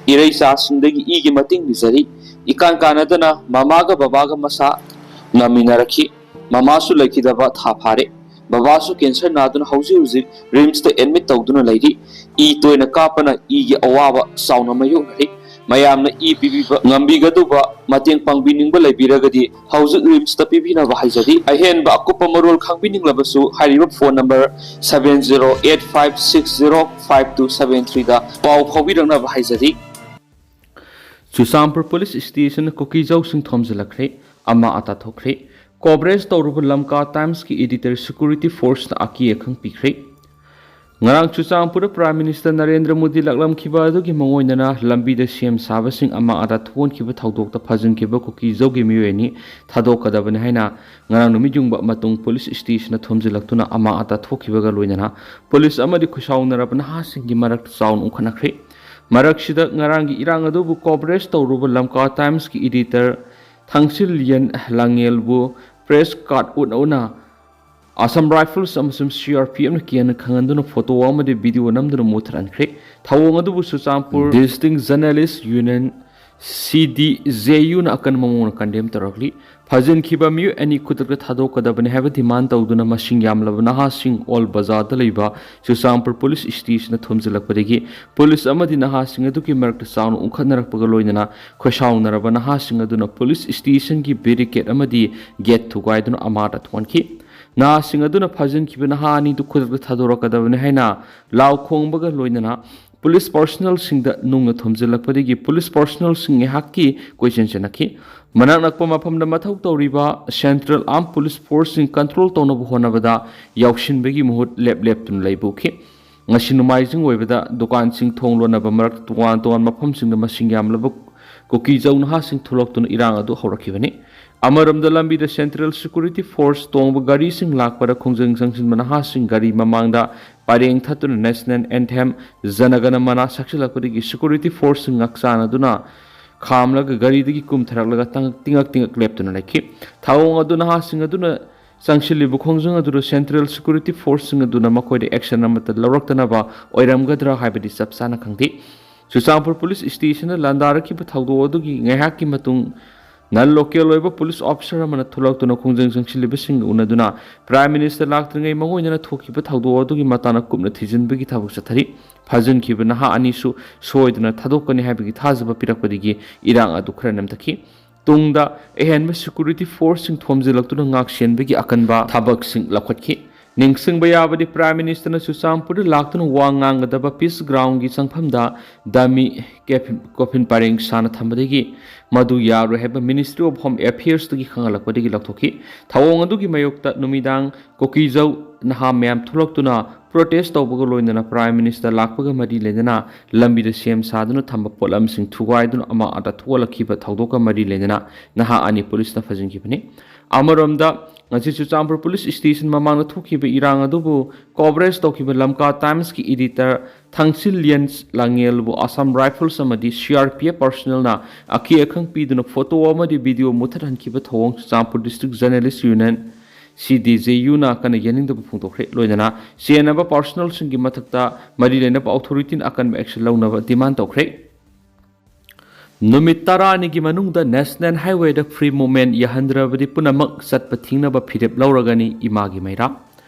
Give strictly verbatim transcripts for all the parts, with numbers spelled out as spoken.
ꯏꯔꯩꯆꯥꯁꯤꯡꯗꯒꯤ ꯏꯒꯤ ꯃꯇꯦꯡ ꯅꯤꯖꯔꯤ꯫ ꯏꯀꯥꯟ ꯀꯥꯟꯅꯗꯅ ꯃꯃꯥꯒ ꯕꯕꯥꯒ ꯃꯁꯥ ꯅꯥꯃꯤꯟꯅꯔꯛꯈꯤ꯫ ꯃꯃꯥꯁꯨ ꯂꯩꯈꯤꯗꯕ ꯊꯥ ꯐꯥꯔꯦ꯫ ꯕꯕꯥꯁꯨ ꯀꯦꯟꯁꯔ ꯅꯥꯗꯨꯅ ꯍꯧꯖꯤꯛ ꯍꯧꯖꯤꯛ ꯔꯤꯝꯁꯇ ꯑꯦꯗꯃꯤꯠ ꯇꯧꯗꯨꯅ ꯂꯩꯔꯤ꯫ ꯏ ꯇꯣꯏꯅ ꯀꯥꯞꯄꯅ ꯏꯒꯤ ꯑꯋꯥꯕ ꯆꯥꯎꯅ ꯃꯥꯌꯣꯛꯅꯔꯤ꯫ ꯃꯌꯥꯝꯅ ꯏ ꯄꯤꯕꯤꯕ ꯉꯝꯕꯤꯒꯗꯧꯕ, ꯃꯇꯦꯡ ꯄꯥꯡꯕꯤꯅꯤꯡꯕ ꯂꯩꯕꯤꯔꯒꯗꯤ ꯍꯧꯖꯤꯛ ꯔꯤꯝꯁꯇ ꯄꯤꯕꯤꯅꯕ ꯍꯥꯏꯖꯔꯤ꯫ ꯑꯍꯦꯟꯕ ꯑꯀꯨꯞꯄ ꯃꯔꯣꯜ ꯈꯪꯕꯤꯅꯤꯡꯂꯕꯁꯨ ꯍꯥꯏꯔꯤꯕ phone number seven zero eight five six zero five two seven three ꯗ ꯄꯥꯎ ꯐꯥꯎꯕꯤꯔꯛꯅꯕ ꯍꯥꯏꯖꯔꯤ꯫ ꯆꯨꯔꯆꯥꯟꯄꯨꯔ ꯄꯨꯂꯤꯁ ꯁ꯭ꯇꯦꯁꯟꯅ ꯀꯨꯀꯤꯖꯧꯁꯤꯡ ꯊꯣꯝꯖꯤꯜꯂꯛꯈ꯭ꯔꯦ, ꯑꯃꯥꯡ ꯑꯇꯥ ꯊꯣꯛꯈ꯭ꯔꯦ꯫ ꯀꯣꯚꯔꯦꯖ ꯇꯧꯔꯨꯕ ꯂꯝꯀꯥ ꯇꯥꯏꯝꯁꯀꯤ ꯏꯗꯤꯇꯔ ꯁꯦꯀ꯭ꯌꯨꯔꯤꯇꯤ ꯐꯣꯔꯁꯅ ꯑꯀꯤ ꯑꯈꯪ ꯄꯤꯈ꯭ꯔꯦ꯫ ꯉꯔꯥꯡ ꯆꯨꯔꯆꯥꯟꯄꯨꯔꯗ ꯄ꯭ꯔꯥꯏꯝ ꯃꯤꯅꯤꯁꯇꯔ ꯅꯔꯦꯟꯗ꯭ꯔ ꯃꯣꯗꯤ ꯂꯥꯛꯂꯝꯈꯤꯕ ꯑꯗꯨꯒꯤ ꯃꯉꯣꯏꯗꯅ ꯂꯝꯕꯤꯗ ꯁꯦꯝ ꯁꯥꯕꯁꯤꯡ ꯑꯃꯥꯡ ꯑꯇꯥ ꯊꯣꯛꯍꯟꯈꯤꯕ ꯊꯧꯗꯣꯛꯇ ꯐꯥꯖꯤꯟꯈꯤꯕ ꯀꯨꯀꯤꯖꯧꯒꯤ ꯃꯤꯑꯣꯏ ꯑꯅꯤ ꯊꯥꯗꯣꯛꯀꯗꯕꯅꯤ ꯍꯥꯏꯅ ꯉꯔꯥꯡ ꯅꯨꯃꯤꯠ ꯌꯨꯡꯕ ꯃꯇꯨꯡ ꯄꯨꯂꯤꯁ ꯁ꯭ꯇꯦꯁꯟꯗ ꯊꯣꯝꯖꯤꯜꯂꯛꯇꯨꯅ ꯑꯃꯥꯡ ꯑꯇꯥ ꯊꯣꯛꯈꯤꯕꯒ ꯂꯣꯏꯅꯅ ꯄꯨꯂꯤꯁ ꯑꯃꯗꯤ ꯈꯨꯁꯥꯎꯅꯔꯕ ꯅꯍꯥꯁꯤꯡꯒꯤ ꯃꯔꯛꯇ ꯆꯥꯎꯅ ꯎꯪꯈꯠꯅꯈ꯭ꯔꯦ꯫ ꯃꯔꯛꯁꯤꯗ ꯉꯔꯥꯡꯒꯤ ꯏꯔꯥꯡ ꯑꯗꯨꯕꯨ ꯀꯣꯚꯔꯦꯖ ꯇꯧꯔꯨꯕ ꯂꯝꯀꯥ ꯇꯥꯏꯝꯁꯀꯤ ꯏꯗꯤꯇꯔ ꯊꯥꯡꯁꯤꯜꯂꯤꯌꯟ ꯂꯥꯡꯉꯦꯜꯕꯨ ꯄ꯭ꯔꯦꯁ ꯀꯥꯔꯗ ꯎꯠꯅ ꯎꯠꯅ ꯑꯁꯥꯝ ꯔꯥꯏꯐꯜꯁ ꯑꯃꯁꯨꯡ ꯁꯤꯑꯥꯔꯄꯤꯑꯦꯐꯅ ꯀꯤꯍꯟ ꯈꯪꯍꯟꯗꯨꯅ ꯐꯣꯇꯣ ꯑꯃꯗꯤ ꯚꯤꯗꯤꯑꯣ ꯅꯝꯗꯨꯅ ꯃꯨꯊꯠꯍꯟꯈ꯭ꯔꯦ꯫ ꯊꯧꯑꯣꯡ ꯑꯗꯨꯕꯨ ꯆꯨꯔꯆꯥꯟꯄꯨꯔ ꯗꯤꯁꯇ꯭ꯔꯤꯛ ꯖꯔꯅꯦꯂꯤꯁ ꯌꯨꯅꯤꯌꯟ, ꯁꯤꯗꯤꯖꯦꯌꯨꯅ ꯑꯀꯟꯕ ꯃꯑꯣꯡꯗ ꯀꯟꯗꯦꯝ ꯇꯧꯔꯛꯂꯤ꯫ ꯐꯥꯖꯤꯟꯈꯤꯕ ꯃꯤꯑꯣꯏ ꯑꯅꯤ ꯈꯨꯗꯛꯇ ꯊꯥꯗꯣꯛꯀꯗꯕꯅꯤ ꯍꯥꯏꯕ ꯗꯤꯃꯥꯟ ꯇꯧꯗꯨꯅ ꯃꯁꯤꯡ ꯌꯥꯝꯂꯕ ꯅꯍꯥꯁꯤꯡ ꯑꯣꯜ ꯕꯖꯥꯔꯗ ꯂꯩꯕ ꯆꯨꯔꯆꯥꯟꯄꯨꯔ ꯄꯨꯂꯤꯁ ꯁ꯭ꯇꯦꯁꯟꯗ ꯊꯣꯝꯖꯤꯜꯂꯛꯄꯗꯒꯤ ꯄꯨꯂꯤꯁ ꯑꯃꯗꯤ ꯅꯍꯥꯁꯤꯡ ꯑꯗꯨꯒꯤ ꯃꯔꯛꯇ ꯆꯥꯎꯅ ꯎꯪꯈꯠꯅꯔꯛꯄꯒ ꯂꯣꯏꯅꯅ ꯈꯣꯏꯁꯥꯎꯅꯔꯕ ꯅꯍꯥꯁꯤꯡ ꯑꯗꯨꯅ ꯄꯨꯂꯤꯁ ꯁ꯭ꯇꯦꯁꯟꯒꯤ ꯕꯦꯔꯤꯀꯦꯗ ꯑꯃꯗꯤ ꯒꯦꯠ ꯊꯨꯒꯥꯏꯗꯨꯅ ꯑꯃꯥꯡ ꯑꯇꯥ ꯊꯣꯛꯍꯟꯈꯤ꯫ ꯅꯍꯥꯁꯤꯡ ꯑꯗꯨꯅ ꯐꯥꯖꯤꯟꯈꯤꯕ ꯅꯍꯥ ꯑꯅꯤꯗꯨ ꯈꯨꯗꯛꯇ ꯊꯥꯗꯣꯔꯛꯀꯗꯕꯅꯤ ꯍꯥꯏꯅ ꯂꯥꯎ ꯈꯣꯡꯕꯒ ꯂꯣꯏꯅꯅ ꯄꯨꯂꯤꯁ ꯄꯥꯔꯁꯣꯅꯦꯜꯁꯤꯡꯗ ꯅꯨꯡꯅ ꯊꯣꯝꯖꯤꯜꯂꯛꯄꯗꯒꯤ ꯄꯨꯂꯤꯁ ꯄꯥꯔꯁꯣꯅꯦꯜꯁꯤꯡ ꯉꯥꯏꯍꯥꯛꯀꯤ ꯀꯣꯏꯆꯦꯟ ꯆꯦꯟꯅꯈꯤ꯫ ꯃꯅꯥꯛ ꯅꯛꯄ ꯃꯐꯝꯗ ꯃꯊꯧ ꯇꯧꯔꯤꯕ ꯁꯦꯟꯇ꯭ꯔꯦꯜ ꯑꯥꯔꯝ ꯄꯨꯂꯤꯁ ꯐꯣꯔꯁꯁꯤꯡ ꯀꯟꯇ꯭ꯔꯣꯜ ꯇꯧꯅꯕ ꯍꯣꯠꯅꯕꯗ ꯌꯥꯎꯁꯤꯟꯕꯒꯤ ꯃꯍꯨꯠ ꯂꯦꯞ ꯂꯦꯞꯇꯨꯅ ꯂꯩꯕ ꯎꯈꯤ꯫ ꯉꯁꯤ ꯅꯣꯡꯃꯥꯏꯖꯤꯡ ꯑꯣꯏꯕꯗ ꯗꯨꯀꯥꯟꯁꯤꯡ ꯊꯣꯡ ꯂꯣꯟꯅꯕ ꯃꯔꯛꯇ ꯇꯣꯉꯥꯟ ꯇꯣꯉꯥꯟꯕ ꯃꯐꯝꯁꯤꯡꯗ ꯃꯁꯤꯡ ꯌꯥꯝꯂꯕ ꯀꯨꯀꯤꯖꯧ ꯅꯍꯥꯁꯤꯡ ꯊꯣꯛꯂꯛꯇꯨꯅ ꯏꯔꯥꯡ ꯑꯗꯨ ꯍꯧꯔꯛꯈꯤꯕꯅꯤ꯫ ꯑꯃꯔꯣꯝꯗ ꯂꯝꯕꯤꯗ ꯁꯦꯟꯇ꯭ꯔꯦꯜ ꯁꯦꯀ꯭ꯌꯨꯔꯤꯇꯤ ꯐꯣꯔꯁ ꯇꯣꯡꯕ ꯒꯥꯔꯤꯁꯤꯡ ꯂꯥꯛꯄꯗ ꯈꯣꯡꯖꯪ ꯆꯪꯁꯤꯟꯕ ꯅꯍꯥꯁꯤꯡ ꯒꯥꯔꯤ ꯃꯃꯥꯡꯗ ꯄꯔꯦꯡ ꯊꯠꯇꯨꯅ ꯅꯦꯁꯅꯦꯜ ꯑꯦꯟꯊꯦꯝ ꯖꯅꯒꯅ ꯃꯅꯥ ꯁꯛꯆꯤꯜꯂꯛꯄꯗꯒꯤ ꯁꯦꯀ꯭ꯌꯨꯔꯤꯇꯤ ꯐꯣꯔꯁꯁꯤꯡ ꯉꯥꯛꯆꯥꯟꯅꯗꯨꯅ ꯈꯥꯝꯂꯒ ꯒꯥꯔꯤꯗꯒꯤ ꯀꯨꯝꯊꯔꯛꯂꯒ ꯇꯉꯛ-, ꯇꯤꯉꯛ ꯇꯤꯉꯛ ꯂꯦꯞꯇꯨꯅ ꯂꯩꯈꯤ꯫ ꯊꯧꯑꯣꯡ ꯑꯗꯨ ꯅꯍꯥꯁꯤꯡ ꯑꯗꯨꯅ ꯆꯪꯁꯤꯜꯂꯤꯕ ꯈꯣꯡꯖꯪ ꯑꯗꯨꯗ ꯁꯦꯟꯇ꯭ꯔꯦꯜ ꯁꯦꯀ꯭ꯌꯨꯔꯤꯇꯤ ꯐꯣꯔꯁꯁꯤꯡ ꯑꯗꯨꯅ ꯃꯈꯣꯏꯗ ꯑꯦꯛꯁꯟ ꯑꯃꯠꯇ ꯂꯧꯔꯛꯇꯅꯕ ꯑꯣꯏꯔꯝꯒꯗ꯭ꯔꯥ ꯍꯥꯏꯕꯗꯤ ꯆꯞ ꯆꯥꯅ ꯈꯪꯗꯦ꯫ ꯆꯨꯔꯆꯥꯟꯄꯨꯔ ꯄꯨꯂꯤꯁ ꯁ꯭ꯇꯦꯁꯟꯗ ꯂꯥꯟꯗꯥꯔꯛꯈꯤꯕ ꯊꯧꯗꯣꯛ ꯑꯗꯨꯒꯤ ꯉꯥꯏꯍꯥꯛꯀꯤ ꯃꯇꯨꯡ non local ꯑꯣꯏꯕ ꯄꯨꯂꯤꯁ ꯑꯣꯐꯤꯁꯔ ꯑꯃꯅ ꯊꯣꯛꯂꯛꯇꯨꯅ ꯈꯣꯡꯖꯪ ꯆꯪꯁꯤꯜꯂꯤꯕꯁꯤꯡꯒ ꯎꯅꯗꯨꯅ Prime Minister ꯂꯥꯛꯇ꯭ꯔꯤꯉꯩ ꯃꯥꯡꯑꯣꯏꯅꯅ ꯊꯣꯛꯈꯤꯕ ꯊꯧꯗꯣꯛ ꯑꯗꯨꯒꯤ ꯃꯇꯥꯡꯗ ꯀꯨꯞꯅ ꯊꯤꯖꯤꯟꯕꯒꯤ ꯊꯕꯛ ꯆꯠꯊꯔꯤ꯫ ꯐꯥꯖꯤꯟꯈꯤꯕ ꯅꯍꯥ ꯑꯅꯤꯁꯨ ꯁꯣꯏꯗꯅ ꯊꯥꯗꯣꯛꯀꯅꯤ ꯍꯥꯏꯕꯒꯤ ꯊꯥꯖꯕ ꯄꯤꯔꯛꯄꯗꯒꯤ ꯏꯔꯥꯡ ꯑꯗꯨ ꯈꯔ ꯅꯦꯝꯊꯈꯤ꯫ ꯇꯨꯡꯗ ꯑꯍꯦꯟꯕ security forceꯁꯤꯡ ꯊꯣꯝꯖꯤꯜꯂꯛꯇꯨꯅ ꯉꯥꯛꯁꯦꯟꯕꯒꯤ ꯑꯀꯟꯕ ꯊꯕꯛꯁꯤꯡ ꯂꯧꯈꯠꯈꯤ꯫ ꯅꯤꯡꯁꯤꯡꯕ ꯌꯥꯕꯗꯤ, Prime Ministerꯅ ꯆꯨꯔꯆꯥꯟꯄꯨꯔꯗ ꯂꯥꯛꯇꯨꯅ ꯋꯥ ꯉꯥꯡꯒꯗꯕ Peace Groundꯒꯤ ꯆꯪꯐꯝꯗ dummy coffin ꯄꯔꯦꯡ ꯁꯥꯅ ꯊꯝꯕꯗꯒꯤ ꯃꯗꯨ ꯌꯥꯔꯣꯏ ꯍꯥꯏꯕ Ministry of Home Affairsꯇꯒꯤ ꯈꯪꯍꯜꯂꯛꯄꯗꯒꯤ ꯂꯧꯊꯣꯛꯈꯤ꯫ ꯊꯧꯑꯣꯡ ꯑꯗꯨꯒꯤ ꯃꯥꯌꯣꯛꯇ ꯅꯨꯃꯤꯗꯥꯡ ꯀꯨꯀꯤꯖꯧ ꯅꯍꯥ ꯃꯌꯥꯝ ꯊꯣꯛꯂꯛꯇꯨꯅ protest ꯇꯧꯕꯒ ꯂꯣꯏꯅꯅ Prime Minister ꯂꯥꯛꯄꯒ ꯃꯔꯤ ꯂꯩꯅꯅ ꯂꯝꯕꯤꯗ ꯁꯦꯝ ꯁꯥꯗꯨꯅ ꯊꯝꯕ ꯄꯣꯠꯂꯝꯁꯤꯡ ꯊꯨꯒꯥꯏꯗꯨꯅ ꯑꯃꯥꯡ ꯑꯇꯥ ꯊꯣꯛꯍꯜꯂꯛꯈꯤꯕ ꯊꯧꯗꯣꯛꯀ ꯃꯔꯤ ꯂꯩꯅꯅ ꯅꯍꯥ ꯑꯅꯤ ꯄꯨꯂꯤꯁꯅ ꯐꯥꯖꯤꯟꯈꯤꯕꯅꯤ꯫ ꯑꯃꯔꯣꯝꯗ, ꯉꯁꯤ ꯆꯨꯔꯆꯥꯟꯄꯨꯔ ꯄꯨꯂꯤꯁ ꯁ꯭ꯇꯦꯁꯟ ꯃꯃꯥꯡꯗ ꯊꯣꯛꯈꯤꯕ ꯏꯔꯥꯡ ꯑꯗꯨꯕꯨ coverage ꯇꯧꯈꯤꯕ ꯂꯝꯀꯥ Timesꯀꯤ editor ꯊꯥꯡꯁꯤꯜ ꯂꯤꯌꯟ ꯂꯥꯡꯉꯦꯜꯕꯨ Assam Rifles ꯑꯃꯗꯤ CRPF personnelꯅ ꯑꯀꯤ ꯑꯈꯪ ꯄꯤꯗꯨꯅ photo ꯑꯃꯗꯤ video ꯃꯨꯊꯠꯍꯟꯈꯤꯕ ꯊꯧꯑꯣꯡ ꯆꯨꯔꯆꯥꯟꯄꯨꯔ District Journalist Union, CDJUꯅ ꯀꯟꯅ ꯌꯥꯅꯤꯡꯗꯕ ꯐꯣꯡꯗꯣꯛꯈ꯭ꯔꯦ꯫ ꯂꯣꯏꯅꯅ ꯆꯦꯟꯅꯕ personnelꯁꯤꯡꯒꯤ ꯃꯊꯛꯇ ꯃꯔꯤ ꯂꯩꯅꯕ authorityꯅ ꯑꯀꯟꯕ action ꯂꯧꯅꯕ demand ꯇꯧꯈ꯭ꯔꯦ꯫ ꯅꯨꯃꯤꯠ ꯇꯔꯥꯅꯤꯒꯤ ꯃꯅꯨꯡꯗ National Highwayꯗ free movement ꯌꯥꯍꯟꯗ꯭ꯔꯕꯗꯤ ꯄꯨꯝꯅꯃꯛ ꯆꯠꯄ ꯊꯤꯡꯅꯕ ꯐꯤꯔꯦꯞ ꯂꯧꯔꯒꯅꯤ, ꯏꯃꯥꯒꯤ ꯃꯩꯔꯥ꯫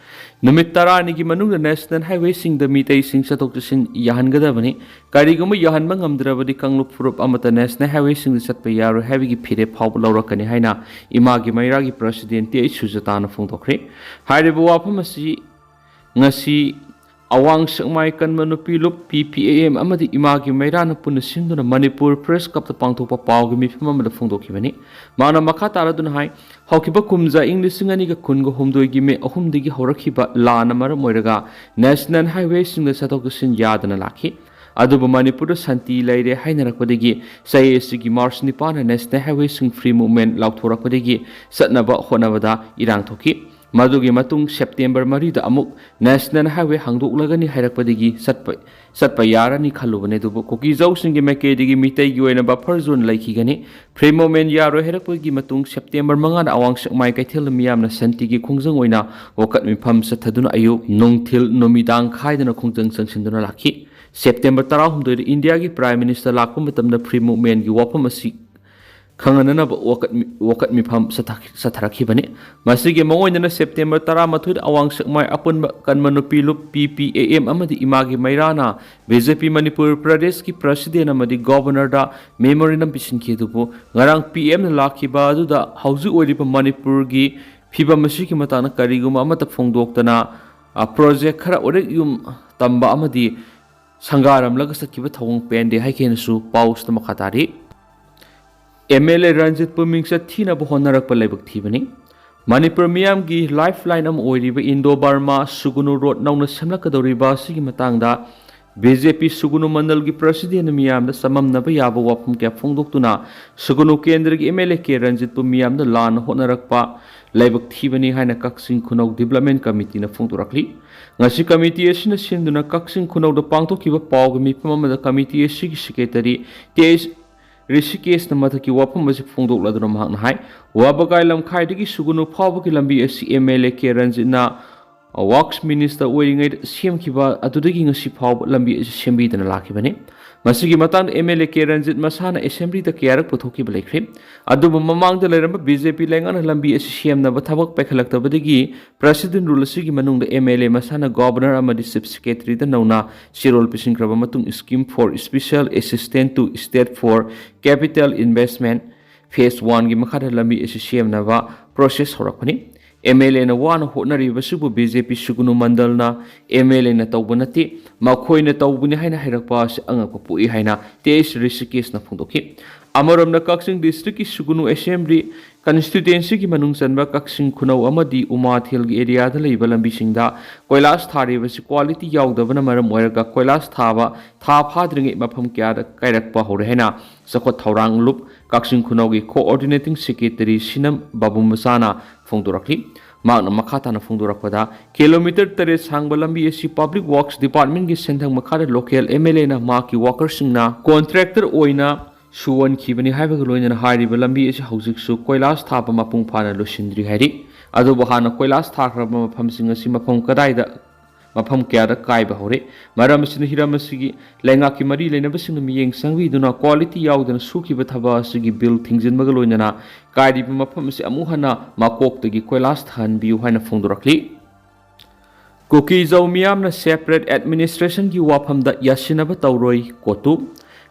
ꯅꯨꯃꯤꯠ ꯇꯔꯥꯅꯤꯒꯤ ꯃꯅꯨꯡꯗ National Highwayꯁꯤꯡꯗ ꯃꯤꯇꯩꯁꯤꯡ ꯆꯠꯊꯣꯛ ꯆꯠꯁꯤꯟ ꯌꯥꯍꯟꯒꯗꯕꯅꯤ꯫ ꯀꯔꯤꯒꯨꯝꯕ ꯌꯥꯍꯟꯕ ꯉꯝꯗ꯭ꯔꯕꯗꯤ ꯀꯥꯡꯂꯨꯞ ꯐꯨꯔꯨꯞ ꯑꯃꯠꯇ National Highwayꯁꯤꯡꯗ ꯆꯠꯄ ꯌꯥꯔꯣꯏ ꯍꯥꯏꯕꯒꯤ ꯐꯤꯔꯦꯞ ꯐꯥꯎꯕ ꯂꯧꯔꯛꯀꯅꯤ ꯍꯥꯏꯅ ꯏꯃꯥꯒꯤ ꯃꯩꯔꯥꯒꯤ President ꯇꯤ ꯑꯩꯆ ꯁꯨꯖꯥꯇꯥꯅ ꯐꯣꯡꯗꯣꯛꯈ꯭ꯔꯦ꯫ ꯍꯥꯏꯔꯤꯕ ꯋꯥꯐꯝ ꯑꯁꯤ ꯉꯁꯤ ꯑꯋꯥꯡ ꯁꯦꯛꯃꯥꯏ ꯀꯟꯕ ꯅꯨꯄꯤ ꯂꯨꯞ, ꯄꯤ ꯄꯤ ꯑꯦ ꯑꯦꯝ ꯑꯃꯗꯤ ꯏꯃꯥꯒꯤ ꯃꯩꯔꯥꯅ ꯄꯨꯟꯅ ꯁꯤꯟꯗꯨꯅ ꯃꯅꯤꯄꯨꯔ Press Clubꯇ ꯄꯥꯡꯊꯣꯛꯄ ꯄꯥꯎꯒꯤ ꯃꯤꯐꯝ ꯑꯃꯗ ꯐꯣꯡꯗꯣꯛꯈꯤꯕꯅꯤ꯫ ꯃꯥꯅ ꯃꯈꯥ ꯇꯥꯔꯗꯨꯅ ꯍꯥꯏ, ꯍꯧꯈꯤꯕ ꯀꯨꯝꯖꯥ ꯏꯪ ꯂꯤꯁꯤꯡ ꯑꯅꯤꯒ ꯀꯨꯟꯒ ꯍꯨꯝꯗꯣꯏꯒꯤ ꯃꯦ ꯑꯍꯨꯝꯗꯒꯤ ꯍꯧꯔꯛꯈꯤꯕ ꯂꯥꯟꯅ ꯃꯔꯝ ꯑꯣꯏꯔꯒ National Highwayꯁꯤꯡꯗ ꯆꯠꯊꯣꯛ ꯆꯠꯁꯤꯟ ꯌꯥꯗꯅ ꯂꯥꯛꯈꯤ꯫ ꯑꯗꯨꯕꯨ ꯃꯅꯤꯄꯨꯔꯗ ꯁꯥꯟꯇꯤ ꯂꯩꯔꯦ ꯍꯥꯏꯅꯔꯛꯄꯗꯒꯤ ꯆꯍꯤ ꯑꯁꯤꯒꯤ March ꯅꯤꯄꯥꯟꯗ National Highwayꯁꯤꯡ free movement ꯂꯥꯎꯊꯣꯔꯛꯄꯗꯒꯤ ꯆꯠꯅꯕ ꯍꯣꯠꯅꯕꯗ ꯏꯔꯥꯡ ꯊꯣꯛꯈꯤ꯫ ꯃꯗꯨꯒꯤ ꯃꯇꯨꯡ September ꯃꯔꯤꯗ ꯑꯃꯨꯛ National Highway ꯍꯥꯡꯗꯣꯛꯂꯒꯅꯤ ꯍꯥꯏꯔꯛꯄꯗꯒꯤ ꯆꯠꯄ, ꯆꯠꯄ ꯌꯥꯔꯅꯤ ꯈꯜꯂꯨꯕꯅꯤ, ꯑꯗꯨꯕꯨ ꯀꯨꯀꯤꯖꯧꯁꯤꯡꯒꯤ ꯃꯥꯏꯀꯩꯗꯒꯤ ꯃꯤꯇꯩꯒꯤ ꯑꯣꯏꯅ buffer zone ꯂꯩꯈꯤꯒꯅꯤ꯫ Free movement ꯌꯥꯔꯣꯏ ꯍꯥꯏꯔꯛꯄꯒꯤ ꯃꯇꯨꯡ September ꯃꯉꯥꯗ ꯑꯋꯥꯡ ꯁꯦꯛꯃꯥꯏ ꯀꯩꯊꯦꯜꯗ ꯃꯤꯌꯥꯝꯅ ꯁꯥꯟꯇꯤꯒꯤ ꯈꯣꯡꯖꯪ ꯑꯣꯏꯅ ꯋꯥꯀꯠ ꯃꯤꯐꯝ ꯆꯠꯊꯗꯨꯅ ꯑꯌꯨꯛ, ꯅꯨꯡꯊꯤꯜ, ꯅꯨꯃꯤꯗꯥꯡ ꯈꯥꯏꯗꯅ ꯈꯣꯡꯖꯪ ꯆꯪꯁꯤꯟꯗꯨꯅ ꯂꯥꯛꯈꯤ꯫ ꯁꯦꯞꯇꯦꯝꯕꯔ ꯇꯔꯥꯍꯨꯝꯗꯣꯏꯗ ꯏꯟꯗꯤꯌꯥꯒꯤ Prime Minister ꯂꯥꯛꯄ ꯃꯇꯝꯗ free movement ꯀꯤ ꯋꯥꯐꯝ ꯑꯁꯤ ꯈꯪꯍꯟꯅꯅꯕ ꯋꯥꯀꯠ ꯋꯥꯀꯠ ꯃꯤꯐꯝ ꯆꯠꯊꯈꯤ ꯆꯠꯊꯔꯛꯈꯤꯕꯅꯤ꯫ ꯃꯁꯤꯒꯤ ꯃꯑꯣꯡ ꯑꯣꯏꯅꯅ ꯁꯦꯞꯇꯦꯝꯕꯔ ꯇꯔꯥꯃꯥꯊꯣꯏꯗ ꯑꯋꯥꯡ ꯁꯦꯛꯃꯥꯏ ꯑꯄꯨꯟꯕ ꯀꯟꯕ ꯅꯨꯄꯤ ꯂꯨꯞ P P A M ꯑꯃꯗꯤ ꯏꯃꯥꯒꯤ ꯃꯩꯔꯥꯅ B J P ꯃꯅꯤꯄꯨꯔ ꯄ꯭ꯔꯗꯦꯁꯀꯤ President ꯑꯃꯗꯤ Governor ꯗ memorandum ꯄꯤꯁꯤꯟꯈꯤ꯫ ꯑꯗꯨꯕꯨ ꯉꯔꯥꯡ P M ꯅ ꯂꯥꯛꯈꯤꯕ ꯑꯗꯨꯗ ꯍꯧꯖꯤꯛ ꯑꯣꯏꯔꯤꯕ ꯃꯅꯤꯄꯨꯔꯒꯤ ꯐꯤꯕꯝ ꯑꯁꯤꯒꯤ ꯃꯇꯥꯡꯗ ꯀꯔꯤꯒꯨꯝꯕ ꯑꯃꯠꯇ ꯐꯣꯡꯗꯣꯛꯇꯅ, ꯑ, project ꯈꯔ ꯑꯣꯔꯦꯛ ꯌꯨꯝ ꯇꯝꯕ ꯑꯃꯗꯤ ꯁꯪꯒꯥꯔꯝꯂꯒ ꯆꯠꯈꯤꯕ ꯊꯧꯑꯣꯡ ꯄꯦꯟꯗꯦ ꯍꯥꯏꯈꯤꯅꯁꯨ ꯄꯥꯎꯁꯤꯗ ꯃꯈꯥ ꯇꯥꯔꯤ꯫ M L A ꯔꯟꯖꯤꯠꯄꯨ ꯃꯤꯡꯆꯠ ꯊꯤꯅꯕ ꯍꯣꯠꯅꯔꯛꯄ ꯂꯥꯏꯕꯛ ꯊꯤꯕꯅꯤ꯫ ꯃꯅꯤꯄꯨꯔ ꯃꯤꯌꯥꯝꯒꯤ lifeline ꯑꯃ ꯑꯣꯏꯔꯤꯕ ꯏꯟꯗꯣ ꯕꯔꯃꯥ ꯁꯨꯒꯨꯅꯨ ꯔꯣꯗ ꯅꯧꯅ ꯁꯦꯝꯂꯛꯀꯗꯧꯔꯤꯕ ꯑꯁꯤꯒꯤ ꯃꯇꯥꯡꯗ B J P ꯁꯨꯒꯨꯅꯨ ꯃꯟꯗꯜꯒꯤ President ꯃꯤꯌꯥꯝꯗ ꯆꯃꯝꯅꯕ ꯌꯥꯕ ꯋꯥꯐꯝ ꯀꯌꯥ ꯐꯣꯡꯗꯣꯛꯇꯨꯅ ꯁꯨꯒꯨꯅꯨ ꯀꯦꯟꯗ꯭ꯔꯒꯤ M L A K ꯔꯟꯖꯤꯠꯄꯨ ꯃꯤꯌꯥꯝꯗ ꯂꯥꯟꯅ ꯍꯣꯠꯅꯔꯛꯄ ꯂꯥꯏꯕꯛ ꯊꯤꯕꯅꯤ ꯍꯥꯏꯅ ꯀꯛꯆꯤꯡ ꯈꯨꯅꯧ Development Committee ꯅ ꯐꯣꯡꯗꯣꯔꯛꯂꯤ꯫ ꯉꯁꯤ committee ꯑꯁꯤꯅ ꯁꯤꯟꯗꯨꯅ ꯀꯛꯆꯤꯡ ꯈꯨꯅꯧꯗ ꯄꯥꯡꯊꯣꯛꯈꯤꯕ ꯄꯥꯎꯒꯤ ꯃꯤꯐꯝ ꯑꯃꯗ committee ꯑꯁꯤꯒꯤ Secretary T H ꯔꯤꯁꯤꯀꯦꯁꯅ ꯃꯊꯛꯀꯤ ꯋꯥꯐꯝ ꯑꯁꯤ ꯐꯣꯡꯗꯣꯛꯂꯗꯨꯅ ꯃꯍꯥꯛꯅ ꯍꯥꯏ, ꯋꯥꯕꯒꯥꯏ ꯂꯝꯈꯥꯏꯗꯒꯤ ꯁꯨꯒꯨꯅꯨ ꯐꯥꯎꯕꯒꯤ ꯂꯝꯕꯤ ꯑꯁꯤ M L A K ꯔꯟꯖꯤꯠꯅ Works Minister ꯑꯣꯏꯔꯤꯉꯩꯗ ꯁꯦꯝꯈꯤꯕ ꯑꯗꯨꯗꯒꯤ ꯉꯁꯤ ꯐꯥꯎꯕ ꯂꯝꯕꯤ ꯑꯁꯤ ꯁꯦꯝꯕꯤꯗꯅ ꯂꯥꯛꯈꯤꯕꯅꯤ꯫ ꯃꯁꯤꯒꯤ ꯃꯇꯥꯡꯗ M L A K Ranjit ꯃꯁꯥꯅ Assembly ꯗ ꯀꯌꯥꯔꯛ ꯄꯨꯊꯣꯛꯈꯤꯕ ꯂꯩꯈ꯭ꯔꯦ꯫ ꯑꯗꯨꯕꯨ ꯃꯃꯥꯡꯗ ꯂꯩꯔꯝꯕ B J P ꯂꯩꯉꯥꯛꯅ ꯂꯝꯕꯤ ꯑꯁꯤ ꯁꯦꯝꯅꯕ ꯊꯕꯛ ꯄꯥꯏꯈꯠꯂꯛꯇꯕꯗꯒꯤ President Rule ꯑꯁꯤꯒꯤ ꯃꯅꯨꯡꯗ M L A ꯃꯁꯥꯅ Governor ꯑꯃꯗꯤ Chief Secretary ꯗ ꯅꯧꯅ ꯆꯦꯔꯣꯜ ꯄꯤꯁꯤꯟꯈ꯭ꯔꯕ ꯃꯇꯨꯡ Scheme for Special Assistance to State for Capital Investment Phase one ꯒꯤ ꯃꯈꯥꯗ ꯂꯝꯕꯤ ꯑꯁꯤ ꯁꯦꯝꯅꯕ process ꯍꯧꯔꯛꯄꯅꯤ꯫ M L A ꯅ ꯋꯥꯅ ꯍꯣꯠꯅꯔꯤꯕꯁꯤꯕꯨ B J P ꯁꯨꯒꯨꯅꯨ ꯃꯟꯗꯜꯅ M L A ꯅ ꯇꯧꯕ ꯅꯠꯇꯦ, ꯃꯈꯣꯏꯅ ꯇꯧꯕꯅꯤ ꯍꯥꯏꯅ ꯍꯥꯏꯔꯛꯄ ꯑꯁꯤ ꯑꯉꯛꯄ ꯄꯣꯛꯏ ꯍꯥꯏꯅ T H ꯔꯤꯁꯤꯀꯦꯁꯅ ꯐꯣꯡꯗꯣꯛꯈꯤ꯫ ꯑꯃꯔꯣꯝꯗ ꯀꯛꯆꯤꯡ district ꯀꯤ ꯁꯨꯒꯨꯅꯨ Assembly Constituency ꯒꯤ ꯃꯅꯨꯡ ꯆꯟꯕ ꯀꯛꯆꯤꯡ ꯈꯨꯅꯧ ꯑꯃꯗꯤ ꯎꯃꯥꯊꯦꯜꯒꯤ area ꯗ ꯂꯩꯕ ꯂꯝꯕꯤꯁꯤꯡꯗ ꯀꯣꯏꯂꯥꯁ ꯊꯥꯔꯤꯕꯁꯤ quality ꯌꯥꯎꯗꯕꯅ ꯃꯔꯝ ꯑꯣꯏꯔꯒ ꯀꯣꯏꯂꯥꯁ ꯊꯥꯕ ꯊꯥ ꯐꯥꯗ꯭ꯔꯤꯉꯩ ꯃꯐꯝ ꯀꯌꯥꯗ ꯀꯥꯏꯔꯛꯄ ꯍꯧꯔꯦ ꯍꯥꯏꯅ ꯆꯥꯎꯈꯠ ꯊꯧꯔꯥꯡ ꯂꯨꯞ ꯀꯛꯆꯤꯡ ꯈꯨꯅꯧꯒꯤ Coordinating Secretary ꯁꯤꯅꯝ ꯕꯥꯕꯨ ꯃꯆꯥꯅ ꯐꯣꯡꯗꯣꯔꯛꯂꯤ꯫ ꯃꯍꯥꯛꯅ ꯃꯈꯥ ꯇꯥꯅ ꯐꯣꯡꯗꯣꯔꯛꯄꯗ, kilometre ꯇꯔꯦꯠ ꯁꯥꯡꯕ ꯂꯝꯕꯤ ꯑꯁꯤ Public Works Department ꯀꯤ ꯁꯦꯟꯊꯪ ꯃꯈꯥꯗ local M L A ꯅ ꯃꯍꯥꯛꯀꯤ worker ꯁꯤꯡꯅ contractor ꯑꯣꯏꯅ ꯁꯨꯍꯟꯈꯤꯕꯅꯤ ꯍꯥꯏꯕꯒ ꯂꯣꯏꯅꯅ ꯍꯥꯏꯔꯤꯕ ꯂꯝꯕꯤ ꯑꯁꯤ ꯍꯧꯖꯤꯛꯁꯨ ꯀꯣꯏꯂꯥꯁ ꯊꯥꯕ ꯃꯄꯨꯡ ꯐꯥꯅ ꯂꯣꯏꯁꯤꯟꯗ꯭ꯔꯤ ꯍꯥꯏꯔꯤ꯫ ꯑꯗꯨꯕꯨ ꯍꯥꯟꯅ ꯀꯣꯏꯂꯥꯁ ꯊꯥꯈ꯭ꯔꯕ ꯃꯐꯝꯁꯤꯡ ꯑꯁꯤ ꯃꯐꯝ ꯀꯗꯥꯏꯗ ꯃꯐꯝ ꯀꯌꯥꯗ ꯀꯥꯏꯕ ꯍꯧꯔꯦ꯫ ꯃꯔꯝ ꯑꯁꯤꯅ ꯍꯤꯔꯝ ꯑꯁꯤꯒꯤ ꯂꯩꯉꯥꯛꯀꯤ ꯃꯔꯤ ꯂꯩꯅꯕꯁꯤꯡꯅ ꯃꯤꯠꯌꯦꯡ ꯆꯪꯕꯤꯗꯨꯅ quality ꯌꯥꯎꯗꯅ ꯁꯨꯈꯤꯕ ꯊꯕꯛ ꯑꯁꯤꯒꯤ bill ꯊꯤꯡꯖꯤꯟꯕꯒ ꯂꯣꯏꯅꯅ ꯀꯥꯏꯔꯤꯕ ꯃꯐꯝ ꯑꯁꯤ ꯑꯃꯨꯛ ꯍꯟꯅ ꯃꯀꯣꯛꯇꯒꯤ ꯀꯣꯏꯂꯥꯁ ꯊꯥꯍꯟꯕꯤꯌꯨ ꯍꯥꯏꯅ ꯐꯣꯡꯗꯣꯔꯛꯂꯤ꯫ ꯀꯨꯀꯤꯖꯧ ꯃꯤꯌꯥꯝꯅ separate administrationꯒꯤ ꯋꯥꯐꯝꯗ ꯌꯥꯁꯤꯟꯅꯕ ꯇꯧꯔꯣꯏ, ꯀꯣꯇꯨ꯫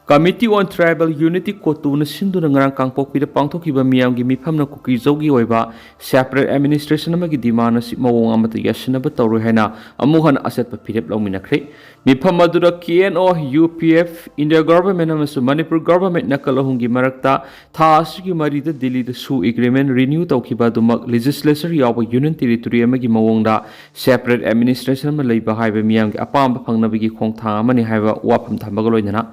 Committee on Tribal Unity, ꯀꯣꯇꯨꯅ ꯁꯤꯟꯗꯨꯅ ꯉꯔꯥꯡ ꯀꯥꯡꯄꯣꯛꯄꯤꯗ ꯄꯥꯡꯊꯣꯛꯈꯤꯕ ꯃꯤꯌꯥꯝꯒꯤ ꯃꯤꯐꯝꯅ ꯀꯨꯀꯤꯖꯧꯒꯤ ꯑꯣꯏꯕ separate administration ꯑꯃꯒꯤ demand ꯑꯁꯤ ꯃꯑꯣꯡ ꯑꯃꯠꯇ ꯌꯥꯁꯤꯟꯅꯕ ꯇꯧꯔꯣꯏ ꯍꯥꯏꯅ ꯑꯃꯨꯛ ꯍꯟꯅ ꯑꯆꯦꯠꯄ ꯐꯤꯔꯦꯞ ꯂꯧꯃꯤꯟꯅꯈ꯭ꯔꯦ꯫ ꯃꯤꯐꯝ ꯑꯗꯨꯗ KNO, UPF, India Government ꯑꯃꯁꯨꯡ ꯃꯅꯤꯄꯨꯔ Government ꯅꯥꯀꯜ ꯑꯍꯨꯝꯒꯤ ꯃꯔꯛꯇ ꯊꯥ ꯑꯁꯤꯒꯤ ꯃꯔꯤꯗ ꯗꯤꯜꯂꯤꯗ SoO agreement renew ꯇꯧꯈꯤꯕ ꯑꯗꯨꯃꯛ legislature ꯌꯥꯎꯕ union territory ꯑꯃꯒꯤ ꯃꯑꯣꯡꯗ separate administration ꯑꯃ ꯂꯩꯕ ꯍꯥꯏꯕ ꯃꯤꯌꯥꯝꯒꯤ ꯑꯄꯥꯝꯕ ꯐꯪꯅꯕꯒꯤ ꯈꯣꯡꯊꯥꯡ ꯑꯃꯅꯤ ꯍꯥꯏꯕ ꯋꯥꯐꯝ ꯊꯝꯕꯒ ꯂꯣꯏꯅꯅ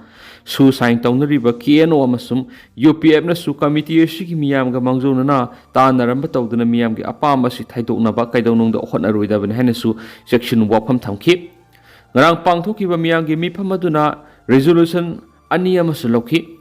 SoO sign ꯇꯧꯅꯔꯤꯕ KNO ꯑꯃꯁꯨꯡ UPFꯅꯁꯨ committee ꯑꯁꯤꯒꯤ ꯃꯤꯌꯥꯝꯒ ꯃꯥꯡꯖꯧꯅꯅ ꯇꯥꯟꯅꯔꯝꯕ ꯇꯧꯗꯨꯅ ꯃꯤꯌꯥꯝꯒꯤ ꯑꯄꯥꯝꯕ ꯑꯁꯤ ꯊꯩꯗꯣꯛꯅꯕ ꯀꯩꯗꯧꯅꯨꯡꯗ ꯍꯣꯠꯅꯔꯣꯏꯗꯕꯅꯤ ꯍꯥꯏꯅꯁꯨ ꯆꯦꯛꯁꯤꯟ ꯋꯥꯐꯝ ꯊꯝꯈꯤ꯫ ꯉꯔꯥꯡ ꯄꯥꯡꯊꯣꯛꯈꯤꯕ ꯃꯤꯌꯥꯝꯒꯤ ꯃꯤꯐꯝ ꯑꯗꯨꯅ resolution ꯑꯅꯤ ꯑꯃꯁꯨ ꯂꯧꯈꯤ꯫